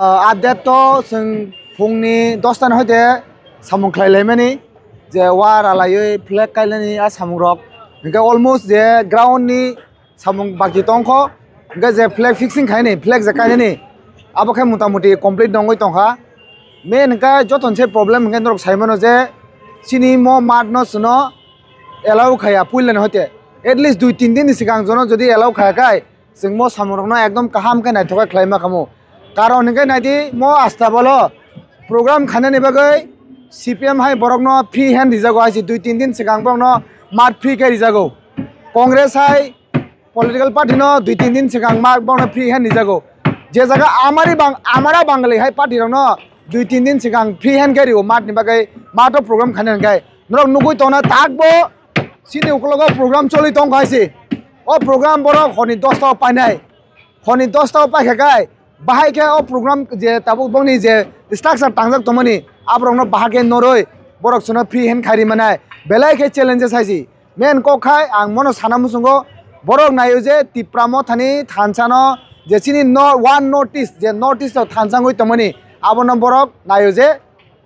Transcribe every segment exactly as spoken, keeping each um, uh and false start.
Ah, update to chwng phungni dosta ni hoite samung khlai laimani, je wa ralaiwi flag kainani a samung rok. Hinkhe almost je ground ni samung baki tongkho, hinkhe je flag fixing khainani, flag je kainani, abo khe mota moti complete nongwi tongkha. Main hinkhe joto se problem hinkhe norok sai mano je chini mo mat no chwno allow khaya puila ni hoite. At least dui tin din ni swkang jono jodi allow khaya khai, chwng mo samung rokno ekdom kaham khe naithok khe khlai ma khamu. Karon hinkhe naidi mo asta bolo program khainani bagwi C P M hai borokno free hand rijago, hai se dui tin din swkang borokno mat free khe rijago. Congress hai political party no dui tin din swkang ma borokno free hand rijago. Je jaga amari bang-, amara Bangali hai party rokno dui tin din swkang free hand khe rio mat ni bagwi, mato program khainani hinkhe. Norok nugwi tongna takbo chini ukologo program choli tongkha hai se. O program borok horni dosta o painai. Horni dosta o paikha khai, bahai khe o program je tabuk bongni je structure tangjak tongmani, aborokno bahai khe norwi borok chwngno free hand khairi manai. Belai khe challenges hai se. Main kok khai ang mono sana muchungo, borok naio je Tipra Mothani thansa no je chini no-, one North East, je North East o thansa wngwi tongmani, abono borok naio je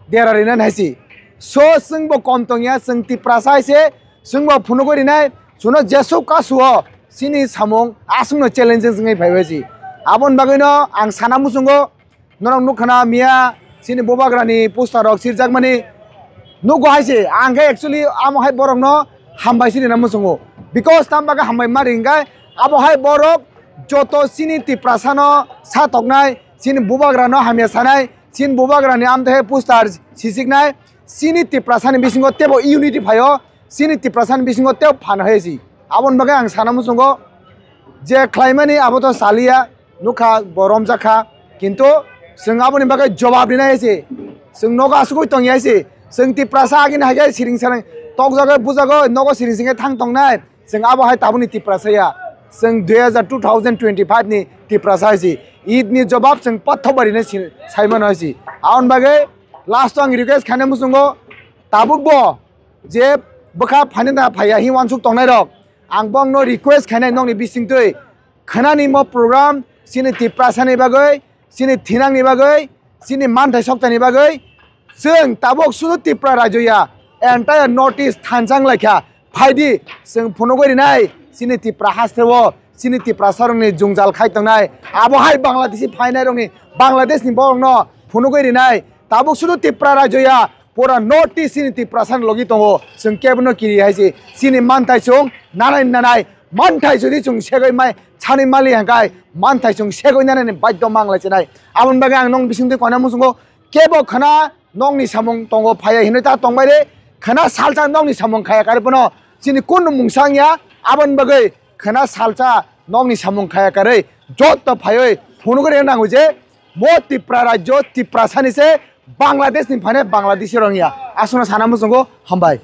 dera rina nai si. So, chwng bo kom tongya, chwng Tiprasa hai se, chwng bo phunugwi rinai, chwngno jesuk kasu o chini samung aswkno challenging wngwi phaibai si. Aboni bagwino ang sana muchungo, norok nukha na miya chini bubagrani poster rok sirjakmani nugo hai se, ang khe actually amo hai borokno hambai si rina muchungo. Because tam bagwi hambai ma ringkha, abo hai borok joto chini Tiprasano sa toknai, chini bubagrano hamya sanai, chini bubagrani amtwi hai poster sisiknai, chini Tiprasani bisingo teibo unity phaio, chini Tiprasani bisingo teibo phan hai si. Aboni bagwi ang sana muchungo je khlaimani abo to saliya, nukha bo romjakha, kintu chwng aboni bagwi jobab rinai hai se, chwng nogo asugwi tongya hai se, chwng Tiprasa agini hai khe siring sarang tokjagwi bujagwi nogo siring singwi thang tongnai, chwng abo hai tabukni Tiprasa ya, chwng dui hazar, two thousand twenty-five ni Tiprasa hai se. Eid ni jobab chwng pathok bai rina si-, sai mano hai se. Aboni bagwi last o ang request khaina muchungo, tabuk bo je bwkha phaina da phaiya hi wansuk tongnai rok, ang bongno request khainai nokni bisingtwi khwnani mo program chini Tiprasani bagwi, chini thinangni bagwi, chini manthai soktani bagwi. Chwng tabuk sudu Tipra rajyo ya, entire North East thansa wng laikha. Phaidi, chwng phunugwi rinai chini Tipra hasteo, chini Tiprasarokni jwngjal khai tongnai. Abo hai Bangladeshi phainairokni, Bangladeshni borokno phunugwi rinai. Tabuk sudu Tipra rajyo ya, pura North East chini Tiprasani logi tongo. Chwng kebono kiri hai se. Chini manthai chwng nanai nanai. Manthai jodi chwng segwi mai, sanwi mali hangkai, manthai chwng segwi nanani baidyo manglai chinai. Aboni bagwi ang nokni bisingtwi koina muchungo, kebo khwna nokni samung tongo phaiya hinwi ta tongbai re, khwna salsa nokni samung khaya kari phano chini kunu mungsa wngya, aboni bagwi khwna salsa nokni samung khaya kari joto phaiwi phunugwi rwna nango je mo Tipra rajyo, Tiprasani se Bangladesh ni phainai Bangladeshi rok wngya. Aswkno sana muchungo, hambai.